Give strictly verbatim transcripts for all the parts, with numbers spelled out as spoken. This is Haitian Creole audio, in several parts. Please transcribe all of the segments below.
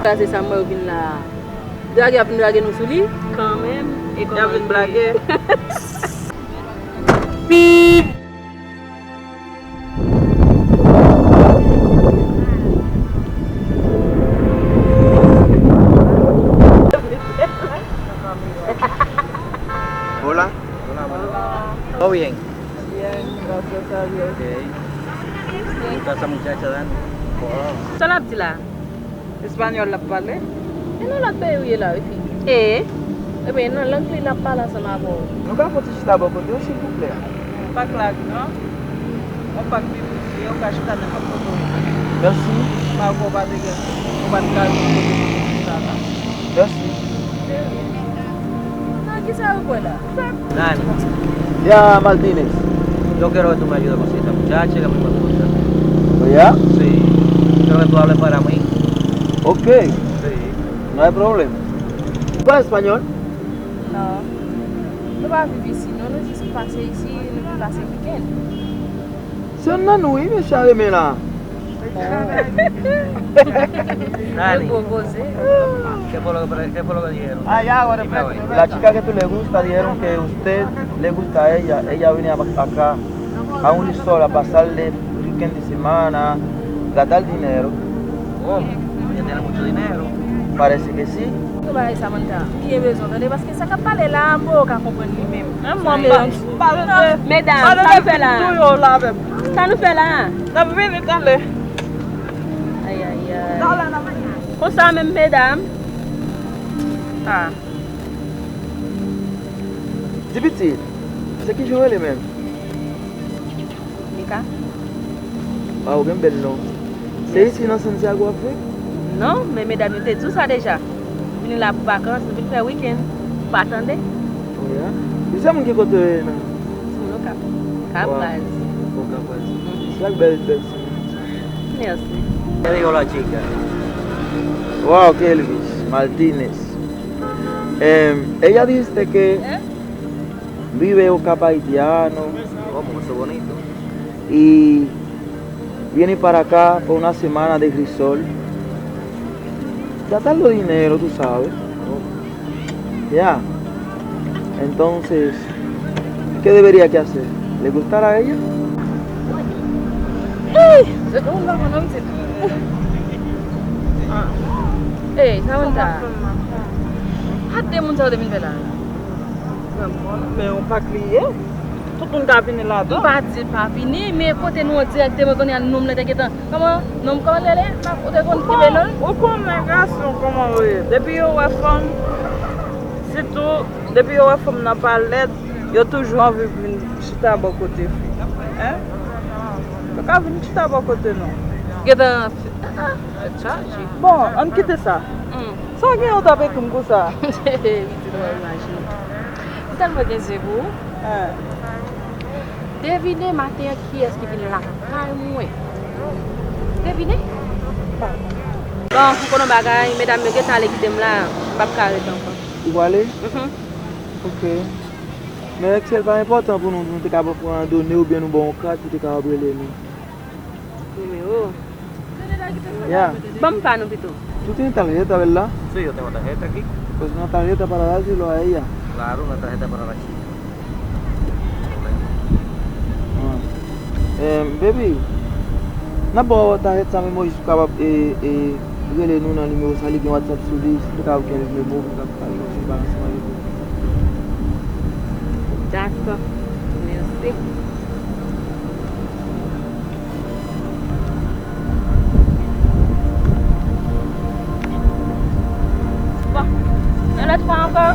Se sa m wè yo vin la a. Drage y ap vin drage nou sou li. Kanmenm. E kòman l ye? Y ap vin blage. Hola. Hola, hola. ¿Todo bien? Bien, gracias a Dios. Ok. ¿Cómo está esa muchacha, Dani? Wow. Sa l ap di la? Espanyòl l ap pale? E nan lòt peyi w ye la wi fi. E? Ebyen nan lang li l ap pale ansanm avè w. Nou ka fè yon ti chita bò kote w silvouplè? Pak la non. Yon pak pi piti, ou ka chita nenpòt kote w vle. Mèsi. Malgre w pa te gen, ou pa t ka jwenn kote pou w chita la. Mèsi. Nan kisa yo kwè la? Dani. Ya, Martínez. Yo quiero que tú me ayudes con esta muchacha que me gusta. Oh, ya? Sí. Quiero que tú hables para mí. Ok. Sí. No hay problema. Ou pale espanyòl? Non. Nou pa viv isi, non. Nou jis pase isi, nou vin pase wikenn. Se yon nan nou, wi, mesye a renmen la. Dani, ¿qué fue lo que, qué fue lo que dijeron? Dime a ver. La chica que tú le gusta, dijeron que usted le gusta a ella. Ella venía acá a un resort a pasarle el weekend de semana, gastar dinero. ¿Cómo? ¿Ella tiene mucho dinero? Parece que sí. Tout bagay Samantha, li gen rezon, tande, paske sa k ap pale la a, m poko ka konprann li menm. Menm mwen, m pa, m pa rete, medam, m pa rete fin tou yo la menm. Sa nou fè la a? N ap vini talè. Ay, ay, ay. Talè n ap vini. Konsa menm, medam. Ah. Di pitit, se ki jan w rele menm? Mika. Waw, gen bèl non. Se isi nan Santiago w ap viv? Non, men medam yo te di w sa deja. Vini la pou vakans, nou vin fè wikenn. Ou pa tande? Oh ya. Ou se moun ki kote w ye nan? Sou moun Okap. Kapraz. Waw. Okap, Kapraz. Mhm. Se ak bèl, bèl ti moun. Merci. Te digo la chica. Wow, Kelvis Martínez. Em, ella dijiste que vive Okap Haitiano. Oh, eso bonito. Y viene para acá por una semana de resort. Gastando dinero, tú sabes. Ya. Entonces, ¿qué debería que hacer? ¿Le gustará a ella? Ey, Samantha. A de moun sa yo te vin fè la. Men yon pak li ye. Tout moun ka vini ladan. M pa di l pa vini, men kote nou an dirèkteman kounye a nonm lan te gentan. Kòman? Nonm, kòman l rele? Ou te konn kenbe non l? Ou konnen gason kòman yo ye. Depi yo wè fanm, sitou depi yo wè fanm nan pa lèd, yo toujou anvi vin chita bò kote fi. Hein? Yo ka vin chita bò kote nou. Gentan, ah, ah, tèt chaje. Bon, ann kite sa. Hmm. Sa gen yo t ap ekri m konsa? Pitit, ou pa imajine. M tèlman gen zye pou ou. Hein. Devine maten an kiyès ki vin lakay mwen. Devine. Bon, m konnen yon bagay, medam yo gentan ale kite m la, m p ap ka ret ankò. Ou prale? Mhm. Ok. Men èske l pa enpòtan pou nou, nou te kapab pran done oubyen nou ba w yon kat pou te kapab rele nou? Nimewo. Ya. Ban m pa nou pito. ¿Tú tienes tarjeta, verdad? Sí, yo tengo tarjeta aquí. Pues una tarjeta para dárselo a ella. Claro, una tarjeta para la chica. Ah. Em, baby, n ap ba w tarjèt sa, men Moyiz ou kapab, e, e, rele nou nan nimewo sa, li gen WhatsApp sou li, si nou kapab gen nimewo pou nou kapab pale, nou pale ansanm avèk ou. Dakò. Mèsi. Bon, yon lòt fwa ankò.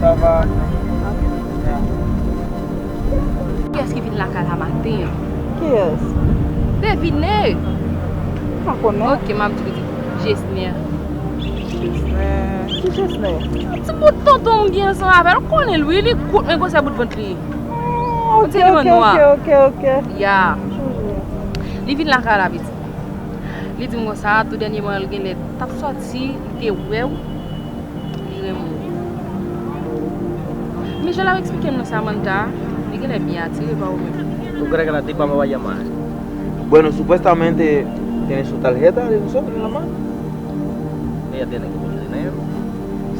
Sa va? Kiyès ki vin lakay la maten an? Kiyès? Devine! M pa konnen. Ok, m ap di w. Jesner. Jesner? Ki Jesner? Ti bout tonton m gen ansanm avè l, ou konnen l wi, li kout men gwosè bout vant li. Ah, ok, ok, ok, ok. Ya. Li vin lakay la pitit. Li di m konsa, tou dènyèman, l genlè t ap sòti, li te wè w, li renmen w. Men jan l ap eksplike m nan, Samantha, li genlè byen atire pa ou menm. ¿Tú crees que la tipa me va a llamar? Bueno, supuestamente tiene su tarjeta de nosotros en la mano. Ella tiene mucho dinero.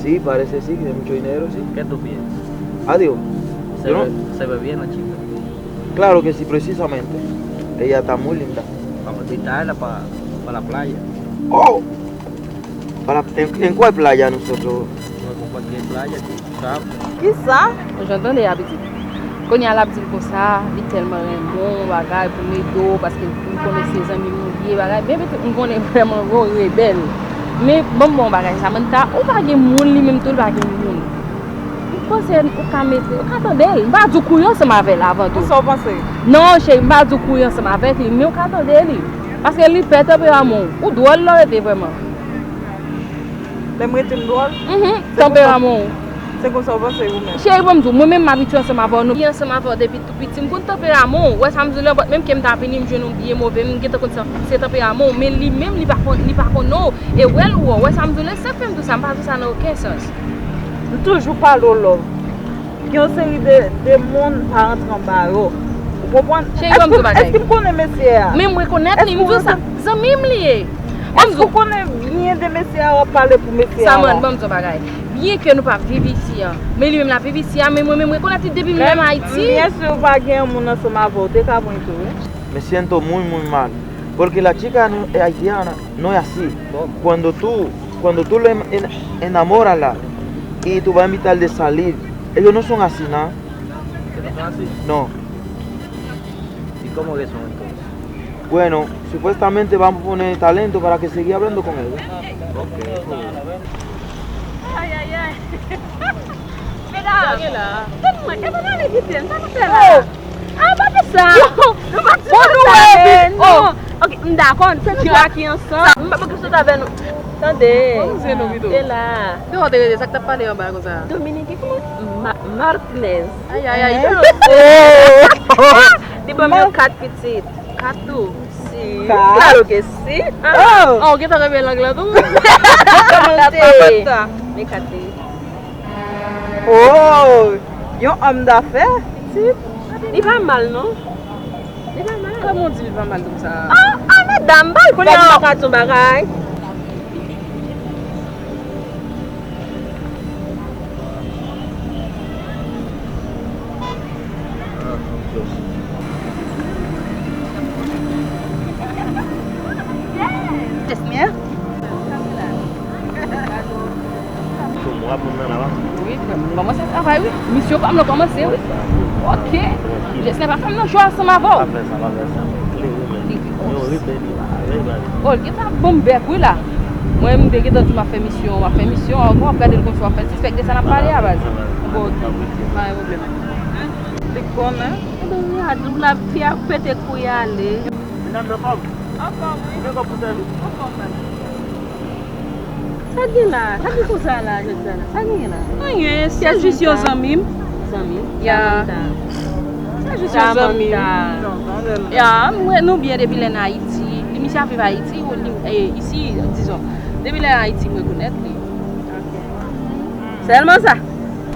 Sí, parece sí, tiene mucho dinero, sí. ¿Qué tú piensas? Adiós. ¿Se, Yo no- ve, se ve bien la chica? Claro que sí, precisamente. Ella está muy linda. Vamos a invitarla para pa la playa. Oh! Para, ¿en, en cuál playa nosotros? Vamos a cualquier playa aquí, ¿sabes? Kisa? Jan tande a pitit. Kounye a l ap di l konsa, li tèlman renmen w bagay pou m ede w paske m konnen se zanmi m ou ye bagay. Men pitit m konnen vrèman w rebèl. Men ban m bon bagay Samantha, ou pa gen moun li menm tou l pa gen moun. M panse ou ka mete, ou ka tande l. M pa di w kouri ansanm avè l avan tou. Pou sa w panse? Non, cheri, m pa di w kouri ansanm avèk li, men ou ka tande li. Paske li pè tanperaman w. Ou dwòl lè w rete vrèman. Lè m rete m dwòl? Mhm, tanperaman w. Se konsa w panse ou menm? Cheri, ban m di w, mwen menm m abitye ansanm avè w, nou byen ansanm avè w depi tou piti. M konn tanperaman w. Wè sa m di w la, menm ke m ta vini, m jwenn ou byen move, m gentan konn sa, se tanperaman w. Men li menm, li pa konn, li pa konnen w. E wè l wè w. Wè sa m di w la, se sa k fè m di w sa, m pa di w sa nan okenn sans. M toujou pale w love. Gen yon seri de, de moun pa rantre anba yo. Ou konprann? Cheri, ban m di w bagay. Èske m konnen mesye a? Men m rekonèt li, m di w sa. Zanmi m li ye. Ban m di w. Èske w konnen byen de mesye a w ap pale pou mesye a la? Samann, ban m di w bagay. Byen ke nou pa viv isi a, men li menm l ap viv isi a, men mwen menm m rekonèt li depi m menm Ayiti. Byen si w pa gen yon moun ansanm avè w, te ka pran tou, wi. Me siento muy, muy mal. Porque la chica no, es haitiana, no es así. Cuando tú, cuando tú le en- en- enamoras la, y tú vas a invitar de salir, ellos no son así, ¿no? ¿Que no son así? No. ¿Y cómo que son entonces? Bueno, supuestamente vamos a poner talento para que siga hablando con ellos. Ok, cool. Ay, ay, ay. Medam, tann mwen, e pa pale piti, m pa nan fè la. Ah, pa fè sa. Nou pa di sa, non. Ok, m dakò, se nou ki ansanm. M pa poko sot avè nou. Tande. Kòman se nou pito? E la. Devan te rete, sa k t ap pale anba konsa? Dominique, kòman? Ma- Martinez. Ay, ay, ay. Li ban m yon kat pitit. Kat tou. Si. Claro que si. Oh, ou gentan renmen lang lan tou. Kòman l te? Men kat li. Oh, yon homme d'affaires, pitit. Li pa mal, non. Li pa mal. Kòman w di li pa mal konsa? Ah, ah, medam, bay kounye a. Fòk m pa ka di yon bagay. Jesnier? Wi, frè m, m kòmanse travay, wi. Misyon pa m nan kòmanse, wi. Ok. Jesnier pa fè m nan jwe ansanm avè w. Pa fè sa, pa fè sa. Li wi, men. Li wi. Yo wi, men li pa avè, baz. Oh, li gentan ap ban m bèk, wi, la. Mwen, m te gentan di w m ap fè misyon, m ap fè misyon, ankò w ap gade l konsa w ap fè l sispèk de sa n ap pale a, baz. Bon, ok. Pa gen pwoblèm. Li konnen. Ebyen, wi, a, nou la, fi a pete kou y ale. Medam, anfòm? Anfòm, wi. Ou gen kòb pou sèvi? Anfòm, baz. Sa gen la? Sa gen konsa la, jodi a la? Sa gen la? Anyen, se jis yon zanmi m. Zanmi m? Ya. Samantha. Se jis yon zanmi m. Samantha. Ya, m wè nou byen depi lè n Ayiti. Li misye ap viv Ayiti, ou li, e, isi, dizon. Depi lè n Ayiti, m rekonèt li. Ok. Sèlman sa?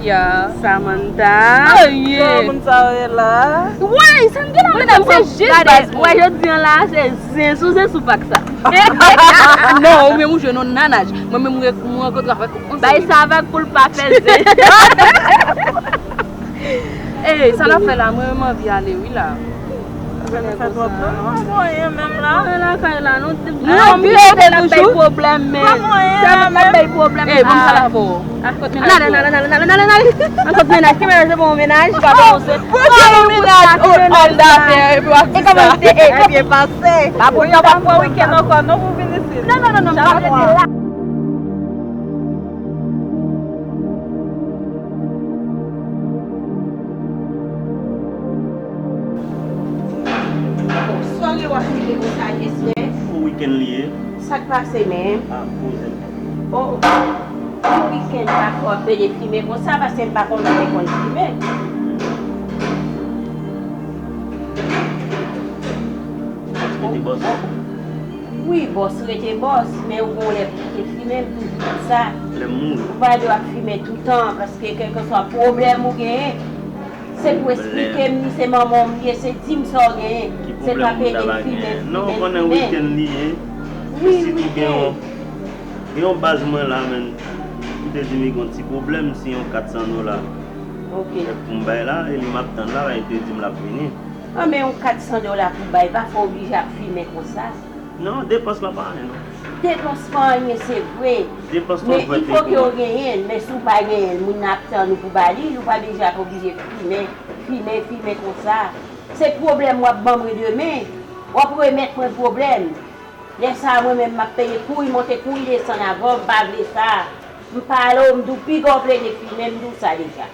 Ya. Samantha. Anyen. Kòman moun sa yo ye la? Woy, sa m gen la, medam, se jis baz. Wè, jodi a la, se zen sou zen sou pak sa. Non, ou menm ou jwenn yon nanaj. Mwen menm, mwen, mwen rankontre avèk yon zanmi. Bay sa vag pou l pa fè zen. Ey, sa n ap fè la, mwen, mwen anvi ale, wi, la. Sa nou fè twòp, non? Nou pa fè anyen menm la. Mwen lakay la, non. Non, m rete toujou. Bay pwoblèm, men. Pa fè anyen la, men. Bay pwoblèm. Ey, ban m pale avè w. Ak kot mennaj ou? Nale, nale, nale, nale, nale, nale. An kot mennaj, ki mennaj, se bon mennaj, pa bon se. Bon mennaj, oh, homme d'affaires, epi w ap di sa. E kòman se, e, e byen pase. Pa bon, yo pa pran wikenn ankò, non, pou vin isit. Non, non, non, non, m pa rete la. Bon, sòl yo ap file konsa, Jesnier. Pou wikenn li ye. Sa k pase menm? Ah, poze. Oh, pou wikenn pa fè w ap pede fimen konsa, paske m pa konnen w te konn fimen. Bòs rete bòs. Wi, bòs rete bòs, men ou gon lè pou w te fimen, m toujou di sa. Lè m mouri. Ou pa dwe ap fimen toutan, paske kèlkeswa pwoblèm ou genyen, se pou esplike m li, se manman w m ye, se di m sa w genyen. Se pa pede fimen, fimen, fimen. Non, ou konnen wikenn li ye. Wi, wikenn. Gen yon baz mwen la, menn, li te di m li gen yon ti pwoblèm, se yon kat san dola. Ok. Pou m bay la, e li m ap tann la, e li te di m l ap vini. An, men yon kat san dola pou bay, pa fè w oblije ap fimen konsa. Non, depans la pa anyen, non. Depans pa anyen, se vre. Depans Men il faut que w genyen l, men si w pa genyen l, moun nan ap tann ou pou ba li l, ou pa bezwen ap oblije fimen, fimen, fimen konsa. Se pwoblèm w ap ban mwen demen, w ap remèt mwen pwoblèm. Lè sa a, mwen menm, m ap peye kouri monte, kouri desann avè w, m pa vle sa. M pale w, m di w piga w plede fimen, m di w sa deja.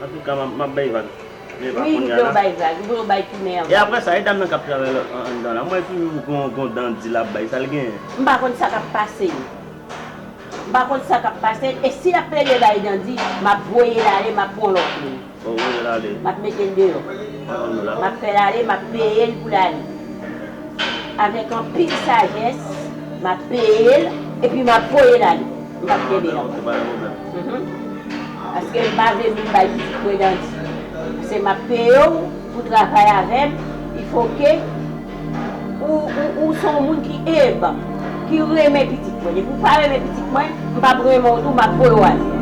Antouka, m ap bay vag. Men pa Wi, m kounye a vle w la. Bay vag, m vle w bay fimen an. E apre sa, e dam nan k ap travay la an- anndan la, m wè toujou gon gon dandi l ap bay, sa l genyen? M pa konn sa k ap pase. M pa konn sa k ap pase. E si l ap plede bay dandi, m ap voye l ale, m ap pran lòt moun. Bon, voye l ale. M ap mete l deyò. Ann nou la. M ap fè l ale, m ap peye l pou l ale. Avèk anpil sajès, m ap peye l, epi m ap voye l ale. M p ap kenbe l ankò. Ok, pa gen pwoblèm. Mhm. Paske m pa vle moun bay pitit mwen dandi. Se m ap peye w pou travay avè m, il faut que ou, ou, ou se yon moun ki enb, ki renmen pitit mwen. Depi w pa renmen pitit mwen, m p ap renmen w tou, m ap voye w ale.